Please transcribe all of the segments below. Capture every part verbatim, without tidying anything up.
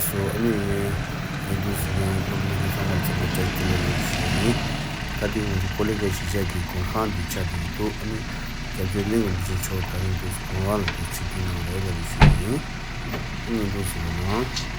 ཚོ་ཨ་ནི་ཡིན་འདུག་ཟེར་ཡང་སློབ་གཉེར་གྱི་ཚང་མ་ཚང་མ་བཅར་གྱི་ལས་ལས་ཞུ་ཡིན། ད་དེ་ང་ཚོ་ཀོ་ལི་གྷལ་གཞིས་ཆགས་ཀྱི་གུང་ཁང་འདི་ཆགས་ཀྱི་འདུག་ཨ་ནི་རྒྱབ་སྐྱོར་གླིང་རིན་པོ་ཆེ་མཆོག་ད་རིང་འདུག་གུང་ཁང་ལ་འདུག་ཆིབས་བསྒྱུར་གནང་རེད་ལས་ལས་ཞུ་ཡིན། ཨ་ནི་འདུག་ཟེར་ན།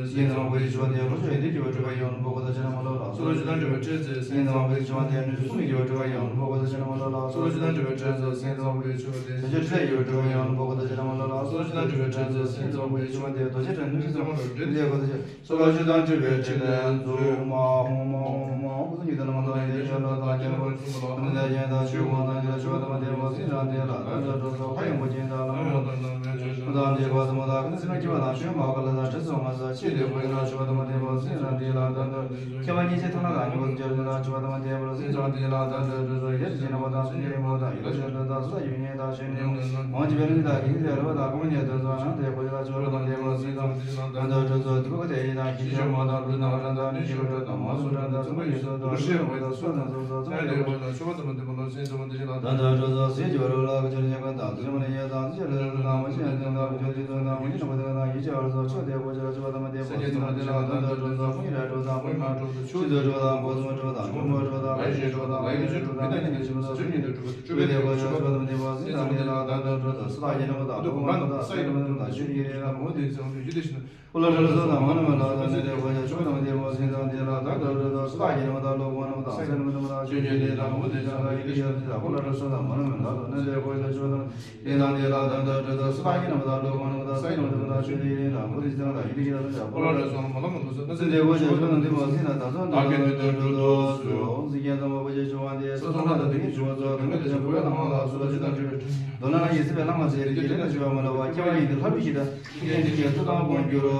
ཚེ། སེམས་ཙམ་པ་ཡི་ཆོས་དེ་ལོ་ཆོས་ཡིན་ཏེ་སྐྱེ་བ་སྒྲུབ་པ་ཡང་ལུང་པ་གོ་ད་ཅི་ན་མ་ལོ་ལ་སོགས་ལ་ཇི་ལྟར་སྒྲུབ་པའི་ཕྲད་ཚེ། སེམས་ཙམ་པ་ཡི་ཆོས་དེ་ནུས་གསུམ་གྱི་སྐྱེ་བ་སྒྲུབ་པ་ཡང་ལུང་པ་གོ་ད་ཅི་ན་མ་ལོ་ལ་སོགས་ལ་ཇི་ལྟར་སྒྲུབ་པའི་ཕྲད་ཚེ། སེམས་ཙམ་པ་ཡི་ཆོས་དེ། བྱང་ཆུབ་ཕྲད་ཀྱི་སྒྲུབ་པ་ཡང་ལུང་པ་གོ་ད་ཅི་ན་མ་ལོ་ལ་སོགས་ལ་ཇི་ལྟར་སྒྲུབ་པའི་ཕྲད་ཚེ། སེམས་ཙམ་པ་ཡི་ཆོས་དེ་རྡོ་རྗེ་ཕྲད་ནུས་གསུམ་གྱི་སྐྱེ་བ་སྒྲུབ་པ་ཡང་ལུང་པ་གོ་ད་ཅི། སོགས་ལ་ཇི་ལྟར་སྒྲུབ་པའི་ཕྲད་ཚེ། ཨོཾ་ཨཱཿཧཱུྃ་ཨོཾ་ཨཱཿཧཱུྃ་ཨོཾ་ཨཱཿཧཱུྃ།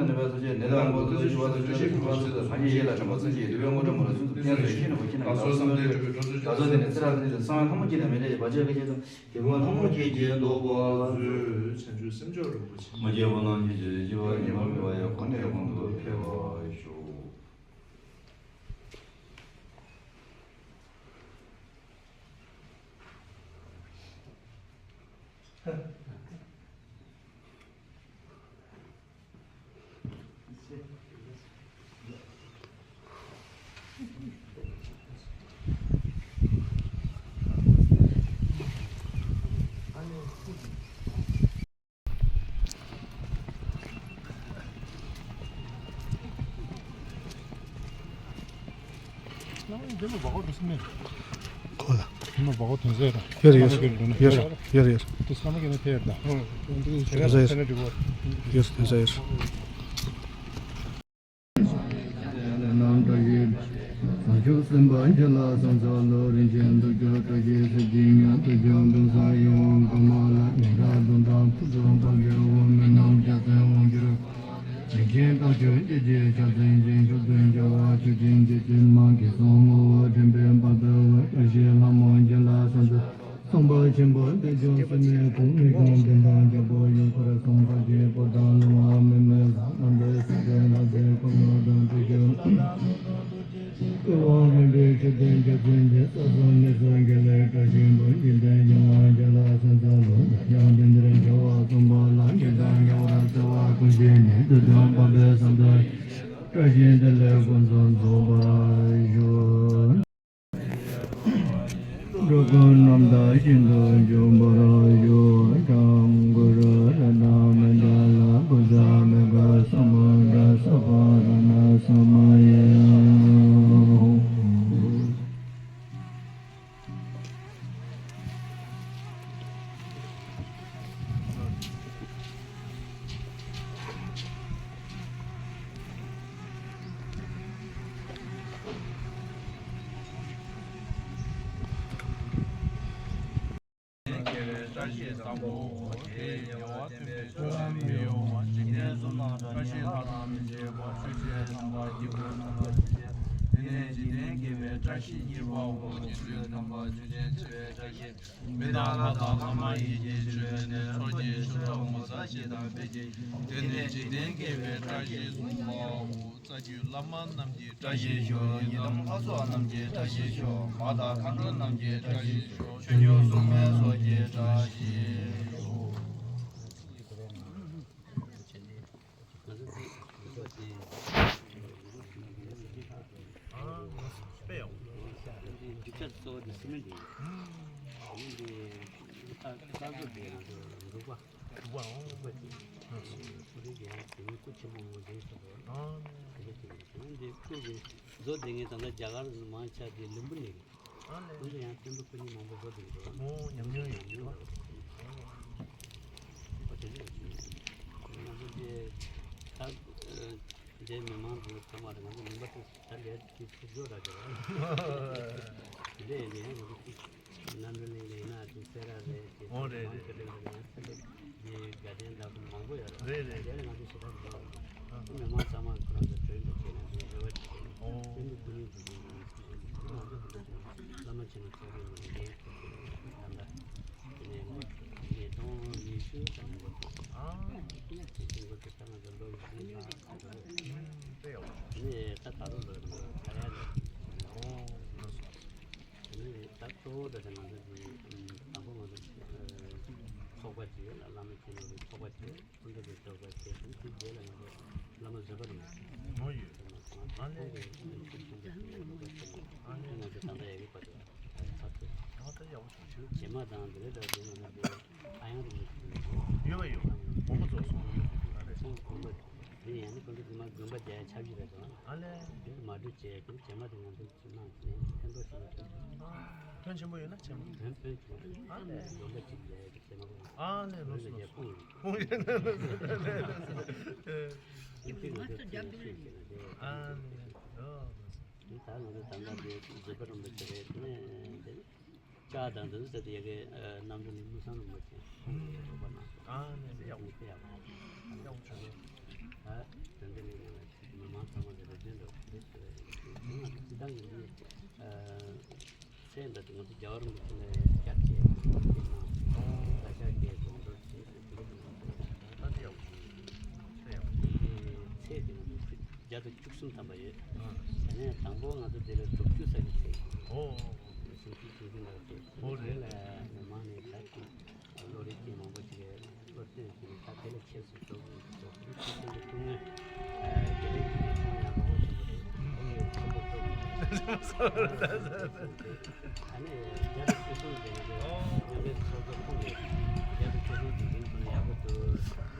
དང་ནུས་པའི་ཚོགས་ཀྱིས་ནད་དང་དབང་པོ་ཐམས་ཅད་ཞི་བ་དང་བཅོས་ཤིང་འཕེལ་བར་མཛོད་དོ། སངས་རྒྱས་ཡིད་ལ་དྲན་པ་ཐམས་ཅད་ཀྱིས་འདུས་པའི་དངོས་གྲུབ་མ་ལུས་སུ་ཐོབ། བསྟན་སྲིད་ཀྱི་ནུས་པ་ཁྱེད་རྣམས་ཀྱིས་ནི་བར་ཆད་ཀུན་སེལ་ལྷ་མོ་སྐྱེས་དང་མི་འདྲ་བའི་བར་ཆད་ཀུན་སེལ་དང་། རྒྱལ་པོ་ལྷ་མོ་སྐྱེས་ཀྱིས་བཟློག་པར་མཛོད། བྱང་ཆུབ་སེམས་མཆོག་རིན་པོ་ཆེ། མ་སྐྱེས་པ་རྣམས་ཀྱི་རྗེས་སུ་སྐྱེ་བ་ཉེས་པ་མེད་པ་ཡང་གོང་ནས་གོང་དུ་འཕེལ་བར་ཤོག། ཁོ་ལ། ཡོད་ཡོད་ཡོད་ཡོད། དེ་ས་མ་གི་ནས་ཕེབས་ད། ཡོད་ཡོད་ཡོད། དེ་ས་མ་གི་ནས་ཕེབས་ད། ཡོད་དེ་ས་ཡོད། ཡོད་དེ་ས་ཡོད། བྱང་ཆུབ་སེམས་དཔའ་ཁྱེད་ལ་སོགས་ཚོགས་ལུ་རིན་ཆེན་དུ་གྱུར། བཀྲ་ཤིས་གཟི་བརྗིད་མྱུར་དུ་འབྱུང་། དུས་བཟང་ཡིད་འོང་དགའ་མ་ལ། ཉེ་དགའ་སྡུག་དང་ཕུན་སུམ་ཚོགས་པའི་དབུ་མའི་རྣམ་གཞག་ཚེ་དབང་གྱུར། རིན་ཆེན་རྟགས་བཅུ་སྐྱེ་མཆེད་ཕྱག་མཚན་ཅན། མཆོག་ཐུན་བྱེ་བ་ཆོས་ཅན། རྗེ་བཙུན་མ་གི་གསུང་ངོ་བོ་དྲན་པའི་བར་དུ་བཀྲ་ཤིས་ལྷ་མོ་ཁྱེད་ལ་སོགས་ཚོགས། ཚངས་པ་ཆེན་པོ་དེ་ལྕོགས་སེམས་དཔའི་ཁོངས་མི་ཁྱོད་བདེན་དང་རྒྱལ་པོ་ཡུལ་འཁོར་སྲུང་མ་རྒྱལ་པོ་དང་ལུང་བ་མི་མེད་ས་རྣམས་ལ་སྲིད་པའི་ལྷ་རྫས་ཁོ་ན་དང་དུས་ཀྱང་ཀུན་དབང་རིམ་པས་མཆོད་རྟེན་རྒྱ་མཚན་གྱི་ས་གསུམ་ནི་སངས་རྒྱས་ལས་བཀྲ་ཤིས་འབུམ་གྱི་གདན་ཡོངས་རྒྱ་ལ་སོན་ས་ལུང་ཡང་དེ་འདིར་འབྱོར་བ་གསུམ་པ་ལ་ཉེ་དང་ཉེ་བར་བརྩེ་བ་ཀུན་ཤེས་ནི་དུས་དང་བབ་པའི་བསམ་དོན་བཀྲ་ཤིས་བདེ་ལེགས་ཀུན་སོགས་རྫོགས་པར་ཤོག། འགྲོ་ཀུན་རྣམ་དག་ཤིན་ཏུ་འཇོམས་པར་ཤོག། སྐྱབས་མགོན་རཏྣ་མི་འདྲ་ལ་ཀུན་བཟང་མི་དགར་ས་མུ་དྲ་ས་ཕ་ར་ན་ས་མ་ཡ། དགེ་བའི་བཀྲ་ཤིས་བཟང་པོ། དེ་ཡི་དབྱེ་བ་སྟོན་པའི་ཆོས་ལ་མི་གཡོ་བ། འཇིག་རྟེན་གསུམ་ན་འདྲ་མཉམ་ལྷ་དང་མི་འབྱེད་པ། ཆོས་ཀྱི་དམ་པ་སྐྱེས་བུ་རྣམས་ལ་ཕྱག་འཚལ། དེ་ནས་འཇིག་རྟེན་དགེ་བའི་བཀྲ་ཤིས་གཉིས་པའོ། དགེ་ཚུལ་དམ་པ་ཆོས་ཅན་ཆེ་བའི་བཀྲ་ཤིས། མི་དང་ལྷ་དང་ལྷ་མ་ཡིན་གྱི་ཆོས་ནི། ཚོགས་ཀྱི་མཆོག་དང་ངོ་མཚར་ཆེ་དང་དཔེ་ཆེ། དེ་ནས་འཇིག་རྟེན་དགེ་བའི་བཀྲ་ཤིས་གསུམ་པའོ། རྩ་བརྒྱུད་བླ་མ་རྣམས་ཀྱི་བཀྲ་ཤིས་ཤོག། ཡི་དམ་ལྷ་ཚོགས་རྣམས་ཀྱི་བཀྲ་ཤིས་ཤོག། མ་དང་མཁའ་འགྲོ་རྣམས་ཀྱི་བཀྲ་ཤིས་ཤོག། ཆོས་སྐྱོང་སྲུང་མའི་ཚོགས་ཀྱི་བཀྲ་ཤིས་ཤོག། རྒྱུ་ཆ་གཙོ་བོ་དེ་སི་མེན་ཊི་ཡིན། སི་མེན་ཊི་ཁ་ཁ་ཁ་དེ་ང་ཚོ་འབྲུག་པ། འབྲུག་པ་འོ། འབྲུག་པ་དེ། འོ་དེ་གའི་དེ་ནི་སྐུ་ཆེན་པོ་མོ་དེ་ཚོ་གོ། ཨ་ནི་དེ་གའི་སྐུ་གི་བཟོ་དེ་ངས་ད་ལྟ་རྒྱ་གར་མང་ཆ་དེ་ལུམ་བི་ནི་རེད། ཨ་ནི་ཁོང་ཚོ་ཡང་སྟོན་པ་སྐུ་ཉིད་མང་པོ་བཟོ་དེ་འགྲོ། འོ་ཉམས་མྱོང་ཡོད། ཉམས་མྱོང་ཡོད། འོ་དེ་འདྲ་ཡོད། ང་ཚོ་དེ་ད་དེ་མི་མང་དེ་ཚང་མ་རེད། ང་ཚོ་ལུང་པ་དེ་ད་ལས་དེ་ཚུར་འགྲོ་ར་རེད། དེ་འདྲ་ཡིན་ན་ང་ཚོ་གནམ་གྲུ་གླིང་ལ་ཡིན་ན་དེ་སེ་ར་རེད། དེ་འོ་རེད་མང་རེད། ཆེ་རེད། ང་ཚོ་དེ་དགའ་ལྡན་ལྟ་བུ་མང་པོ་ཡོད་རེད། རེད་རེད། དེ་ལ་ང་ཚོ་ཞེ་དྲག་འགྲོ་རེད། ཨ་མི་མང་ཚང་མ་ཁོ་རང་ཚོ་གྲོས་འདུག་བྱས་ན་དེ་རེ་བ་བྱེད་ཀྱི་ཡོད། འོ་སེམས་ཀྱི་ཀུན་སློང་འཛིན་སྐྱོང་བྱེད་ཀྱི་ཡོད། བླ་མ་ཆེན་མོ་ཚོགས་པའི་ངོས་ནས་འགན་འཁུར་གྱི་ཡོད། ད་ལྟ་དེ་ནས་ལོ་ཉིས་སྟོང་ཉི་ཤུ་ཙམ་འགོར་འདུག་ཨ་ཉིས་སྟོང་ཉི་ཤུ་འགོར་དུས་ད་ང་ཚོ་ལོ་བཞི་ལྷག་འགྲོ་རེད། དེ་ནས་ད་ད་ལོ་ལོ་ད་ཡ་རེད། འོ་ལགས་སོ། དེ་ནས་ད་གཙོ་བོ་ད་ལྟ་ང་ཚོ་དེ་དང་པོ་ང་ཚོ་ཚོགས་པ་ཅིག་ཡོད་ལ། བླ་མ་ཆེན་མོ་གི་ཚོགས་པ་ཅིག་ཡོད། སྐུ་འདྲ་གི་ཚོགས་པ་ཅིག་ཡོད། དེ་རྗེས་ལ་ང་ཚོ་བླ་མ་བཟོད་པ་རིན་པོ་ཆེ། ཨོ་ཡོད། ཨ་ནི་ཁོང་གི་ཁོང་གི་ཁོང་གི་ཁོང་གི་ཨ་ནི་ བྱེ་མ་དང་འདི་འདྲ་འདྲ་བྱེ་མ་དང་དེ་ཨ་ཡང་རིན་པོ་ཆེ་ཡོད་པ་ཡོད། དགོན་པ་ཚོ་སོང་ཡོད་ཟེར་གྱི་ཡོད་རེད། སོང་དགོན་པ་འདི་ཡང་ནི་དགོན་པ་དེ་མ་དགོན་པ་རྒྱ་ཡ་ཆགས་ཀྱི་རེད་དོ། ཨ་ལས། འདིར་མ་འགྲོ་བྱས་དེ་བྱེ་མ་དེ་ང་ཚོ་ཚོ་ནང་ནས་ཕན་ཐོགས་ཤིག་མ་ཐོན། ཕོན་ཆེན་པོ་ཡོད་ན་ཆེན་པོ། ཕོན་ཕོན་ཆེན་པོ་ཡོད། ཨ་ལས། དགོན་པ་གཅིག་རྒྱ་ཡ་གི་བྱེ་མ་དགོན། ཨ་ལས། ལོ་སོ་ལོ་སོ། ཕུང་ཡོད་ན་ལོ་སོ་ལོ་སོ། ཨ་ལས། ལོ། ད་ང་ཚོ་ད་ལྟ་དེ་བཟོད་པ་རིན་པོ་ཆེ་རེད་ནས་དེ་ནི་ལྕགས་དང་དེ་ཚོ་ཟེར་དེ་ཡ་གི་རྣམ་གྲོལ་ནི་དངུལ་སྲང་རིན་པོ་ཆེ་ཧུམ་རོགས་པ་གནང་སོང་། ཨ་ནི་དེ་ཡག་པོ་དེ་ཡག་པོ་ཡག་པོ་བྱུང་། ད་དོན་དེ་ནི་ཡང་མི་མང་ཚང་མ་གི་རེ་འདུན་འདྲ་བོ་དེ་ཚོ་རེད། ང་ཚོ་སྤྱི་བཏང་གི་འདི་ཚེ་འདི་ང་ཚོ་རྒྱལ་བ་རིན་པོ་ཆེ་ལ་བསྐྱར་བཅོས་དེ་གནང་སོང་། ད་ཆ་རྒྱལ་དགོངས་རྫོགས་བྱས་ཏེ་དེ་འདྲ་གནང་སོང་། ད་དེ་ཡག་པོ་བྱུང་། དེ་ཚེ་དེ་ང་ཚོ་བརྒྱ་དང་བཅུ་གསུམ་ཐམ་པ་ཡོད། ཨ། དེ་ནས་དང་པོ་ང་ཚོ་དེ་ལ་དྲུག་ཅུ་ཙམ་གྱི་ཚེ། ཨོ། སུམ་ཅུ་སུམ་ཅུ་ལ་ཚེ། ཨོ་རེད། དེ་ལ་མི་མང་ནས་ད་ཅིག་བློ་རིག་ཅན་མང་པོ་ཅིག་གིས་བློ་བརྟན་ཞིག་ནས་ད་དེ་ལ་ཆེད་དུ་འགྲོ་དགོས་འགྲོ་དགོས་ཀྱི་ཚུལ་གྱི་ཐུགས་སྨོན། དེ་རིང་གི་ཚོང་ཡག་པོ་ཞིག་རེད། ཨོ་ཡོད་ཆེན་པོ་འགྲོ་དགོས། ཨ་ནི་བརྒྱ་དང་བཅུ་གསུམ་དེ་ང་ཚོ་མཉམ་འབྲེལ་ཚོགས་གཙོ་ཁོང་གིས་བརྒྱ་དང་བཅུ་གསུམ་དེ་རིང་ཐོག་ནས་ཡག་པོ་འདུག་སྐྱོན་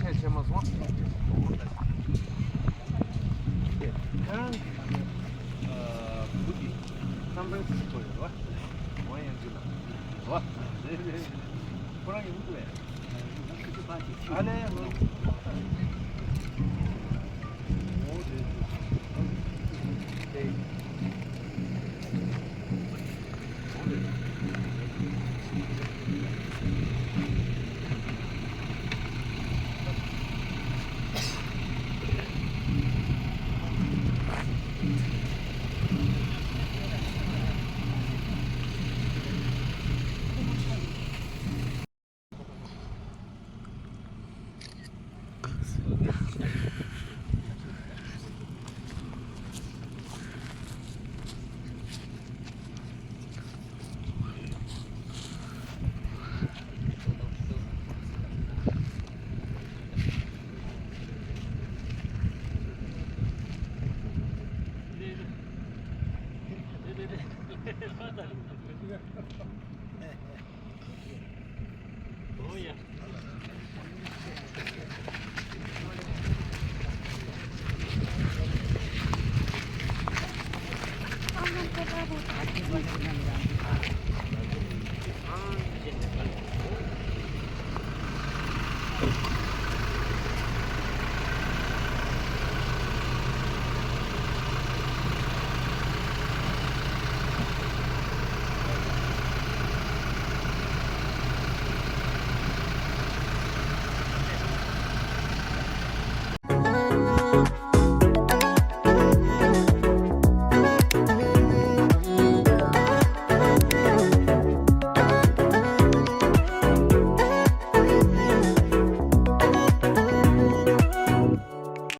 ཆེ་ཆེ་མ་སོང་། ཡང་བུ་དེ་སན་ཧྥ་རན་སི་སི་ཀོ་ཡོད་རེད་བ། ཝང་ཡང་ཅུན་ལགས་རེད་བ། ཁོ་རང་ཡིན་འདུག་བས། ཨ་ལས། འོ་རེད། འོ་རེད།